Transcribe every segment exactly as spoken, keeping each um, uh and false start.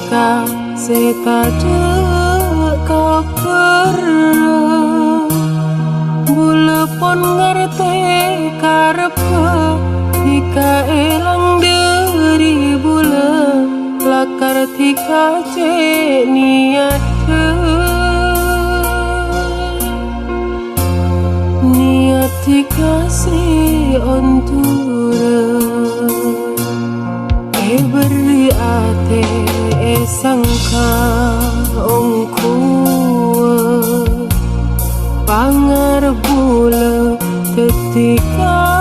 dhika sè tadhâ' kabhârrâ. Bulâ pon ngartè karebbhâ dhika èlang dhâri bulâ, lakar dhika cè' niyaddhâ. Niyaddhi kasè ondhurâ, èberri' atè èsangka ongghuwâ. Pangarep bulâ dhâddhi kacempara.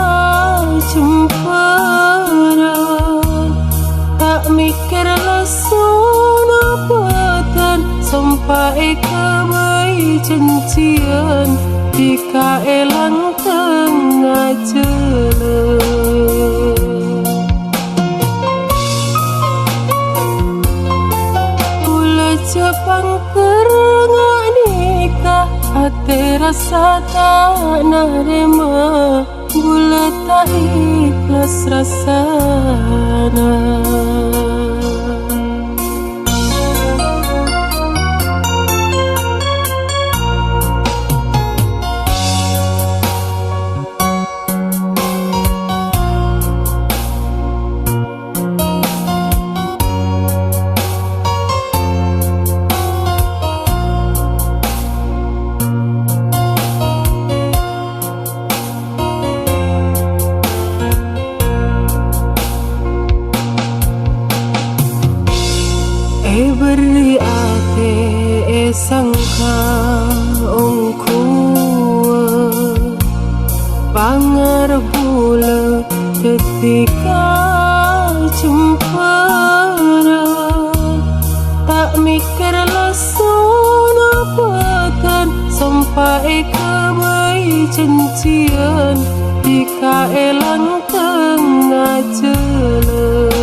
Ta' mèkkèr lasona bâdân, sompa èghâbây jhânjhiyân, dhika èlang tengnga jhâlân. Bulâ jhâ' pangkèr nga' nèka, atè rassa ta' narèma. Bulâ ta' èhlas rassana. Èberri' atè èsangka ongghuwâ, pangarep bulâ dhâddhi kacempara. Ta' mèkkèr lasona bâdân, sompa èghâbây jhânjhiyân, dhika èlang tengnga jhâlân.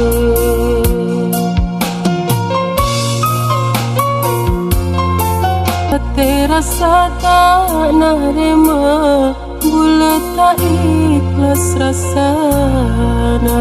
Atè rassa ta' narèma, bulâ ta' èhlas rassana.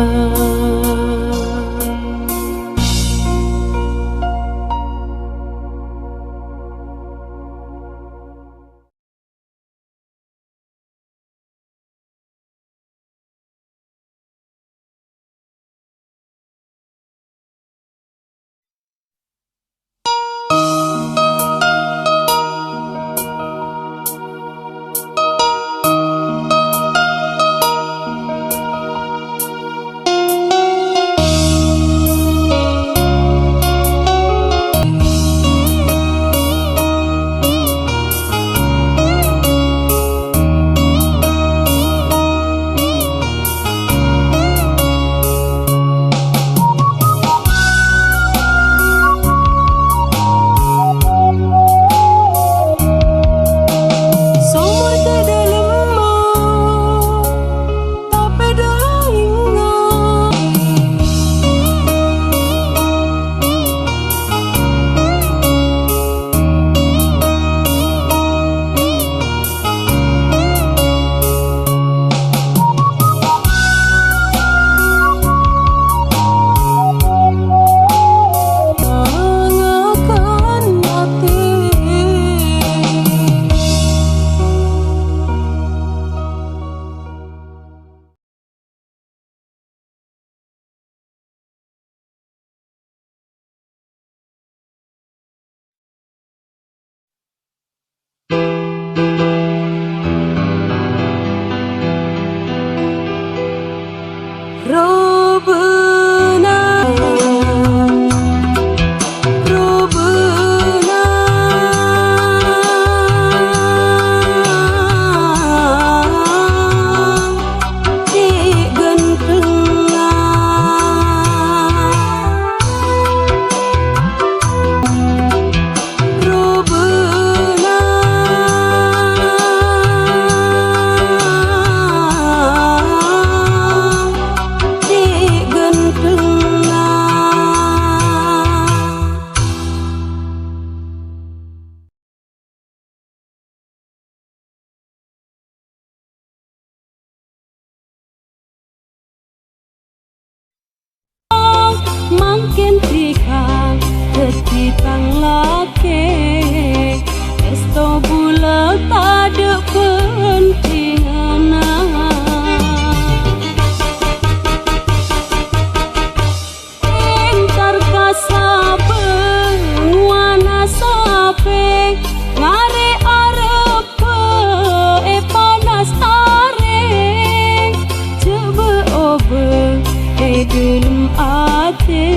Tang lakè, èsto bulâ tadâ' bhândhinganna. Entar ka sabâ ngowana sapè, ngarè arebbhâ è panas arè. Jhâ' bâ-obâ è dhâlem atè,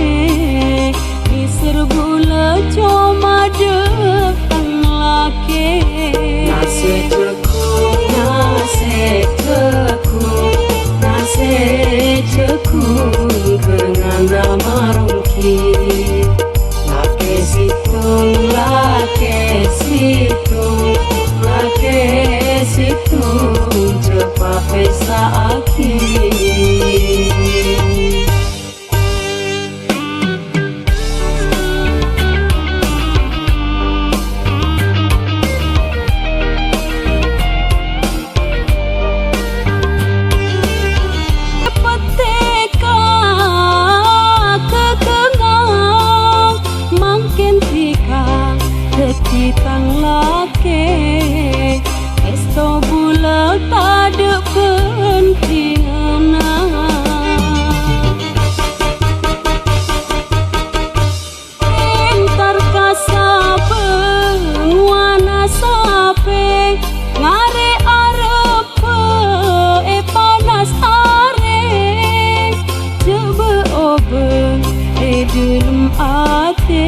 nèser bulâ coma dâteng lakè. Nasè' jhâghung, nasè' jhâghung, nasè' jhâghung, kèngèng maronggi. Lakè sèttong, lakè sèttong, lakè sèttong, jhâ' papèsa'aghi. Pettèka kèngèng, mangkèn dhika dhâddhi tang lakè. Èsto bulâ tadâ' bhândhinganna. Entar ka sabâ ngowana sapè, ngarè arebbhâ è panas arè. Jhâ' bâ-obâ è dhâlem atè,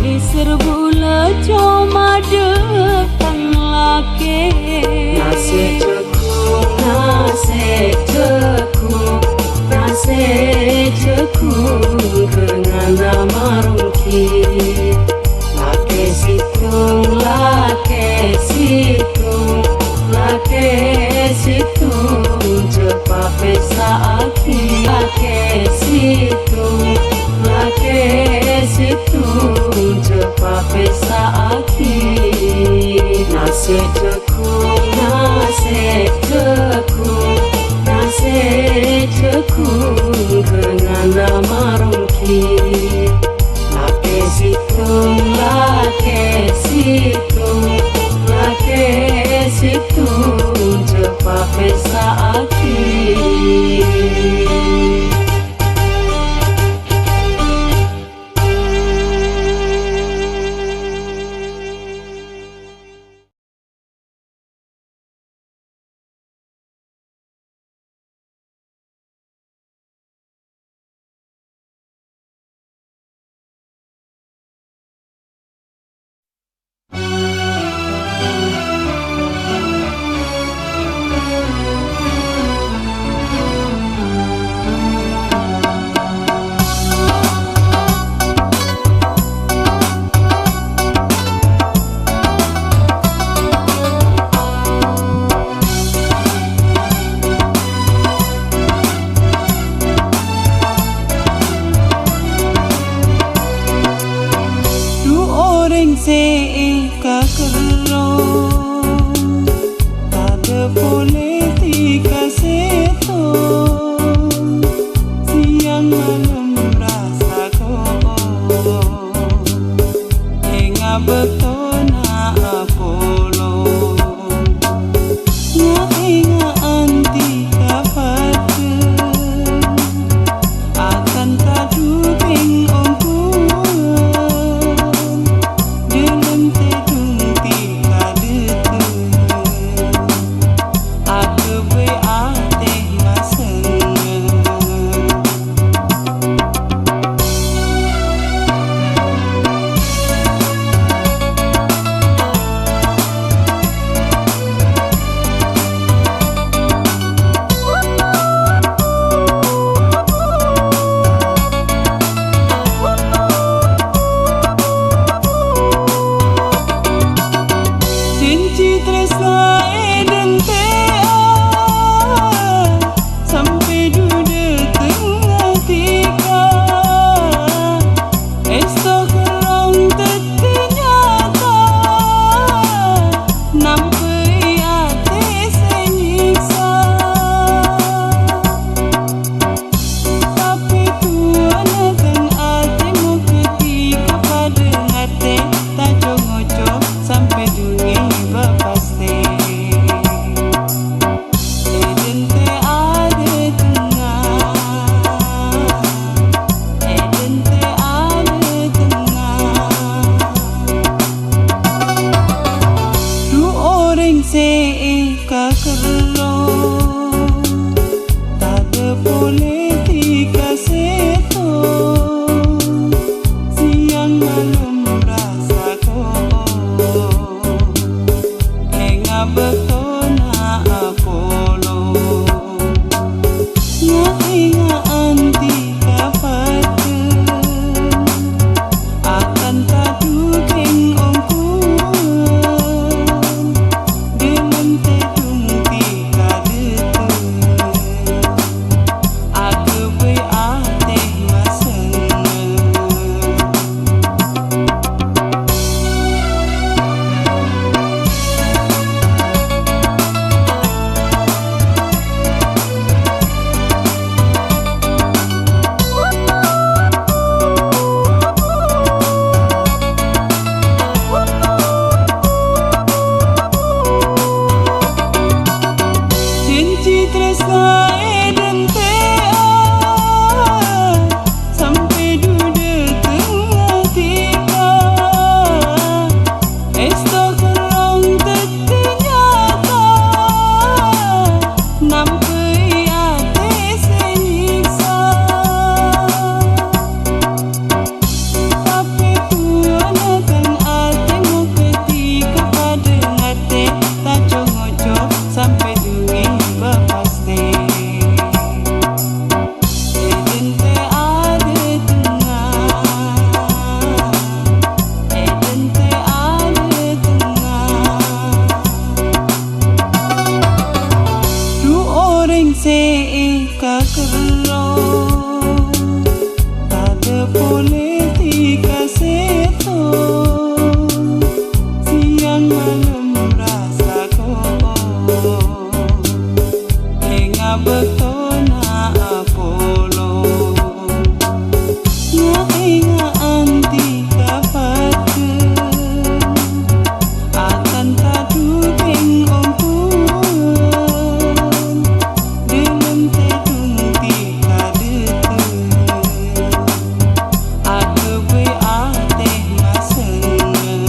nèser bulâ coma dâteng lakè. Nasè' jhâghung, nasè' jhâghung, nasè' jhâghung, kèngèng maronggi. Lakè sèttong, lakè sèttong, lakè sèttong, jhâ' papèsa'aghi. Lakè sèttong, lakè sèttong, jhâ' papèsa'aghi. Nasè' jhâghung, nasè' jhâghung, nasè' jhâghung, kèngèng maronggi. Lakè sèttong, lakè sèttong, lakè sèttong, jhâ' papèsa'aghi. Dhu orèng sè èkakerro, tadâ' polè dhika sèttong, sèyang malem rassa ko'o, è ngabâktona apolong. Nga'-ènga'an dhika padâ, akanta dhuteng ongguwân, dhâlem tèdung dhika dhâteng. Saè dânte'a sampè' dhu dâteng atèka, èsto kerrong teddhâ nyata, nampè'è atè sè nyiksa. Tapè buwâna tang atè mokèdhi ka padâ ngatè, ta' co-ngoco sampè' dhungèng bapastè. È dânte'a dâtengnga, è dânte'a dâtengnga. Dhu orèng sè èkakerro, tadâ' polè dhika sèttong. Sèyang malem rassa ko'o, ènga' bâktona apolong. Nga-ènga'an dhika padâ, akanta dhubeng ombuwân, dâlem tèdung dhika dâteng, aghâbây atè masenneng.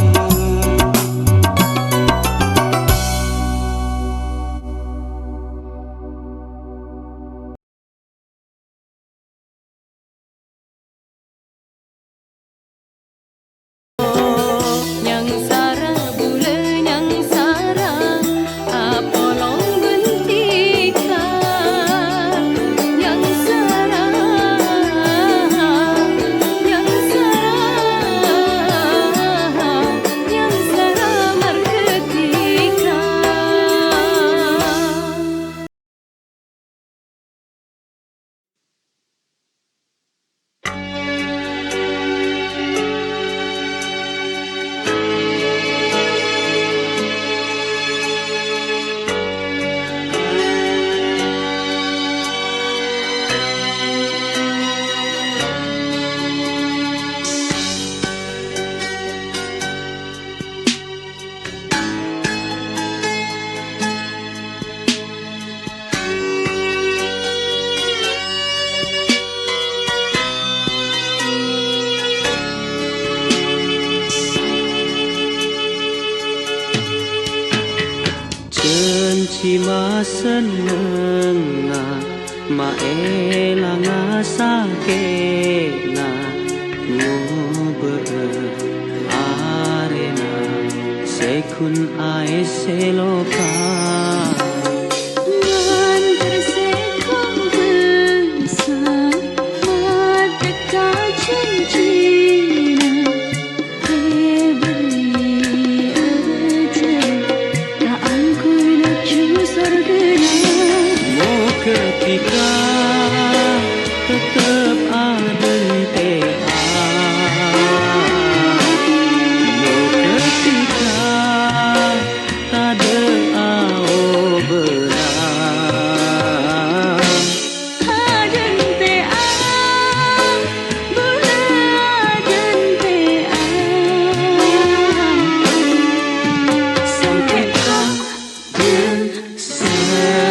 Nyangsara bulâ nyangsara, apolong bân dhika. Nyangsara, nyangsara, nyangsara marghâ dhika. Janji masennengnga, maèlanga sakè'na, ngobâ'â arèna sè ghun aèssè loka. Mandhâr sè kobâsa, matekka janjina. Moghâ dhika tettep adhânte'a. Moghâ dhika tadâ' aobâna. Adhânte'a, bulâ adhânte'a. Sakè'na sennengnga.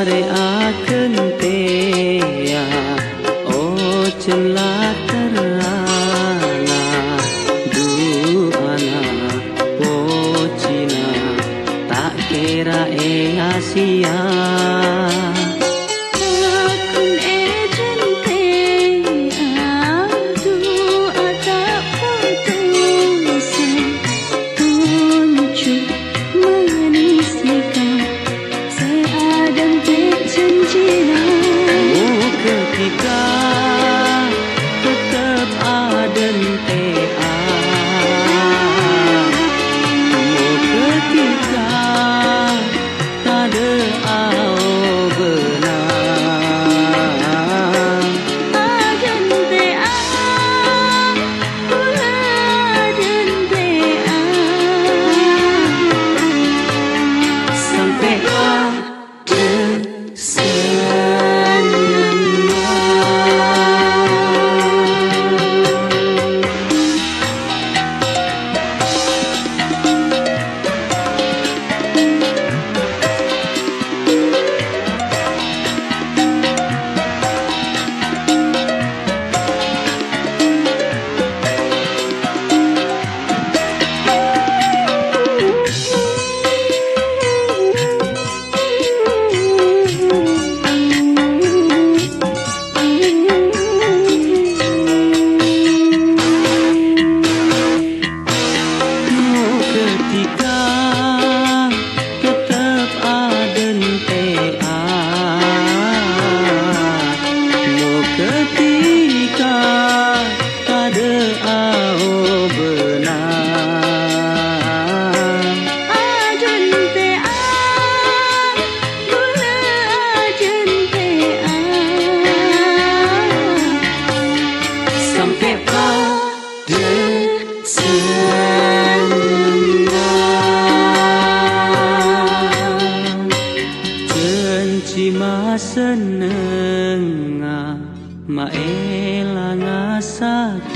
Arè aghântèya, ojhân la terrana, du'ana, pojina, ta' kèra èya-sèya. Akun èjhânte'a, du'a ta' potose, tonjhu' manis nèka sè adhânte' janjina. Moghâ dhika tettep ta'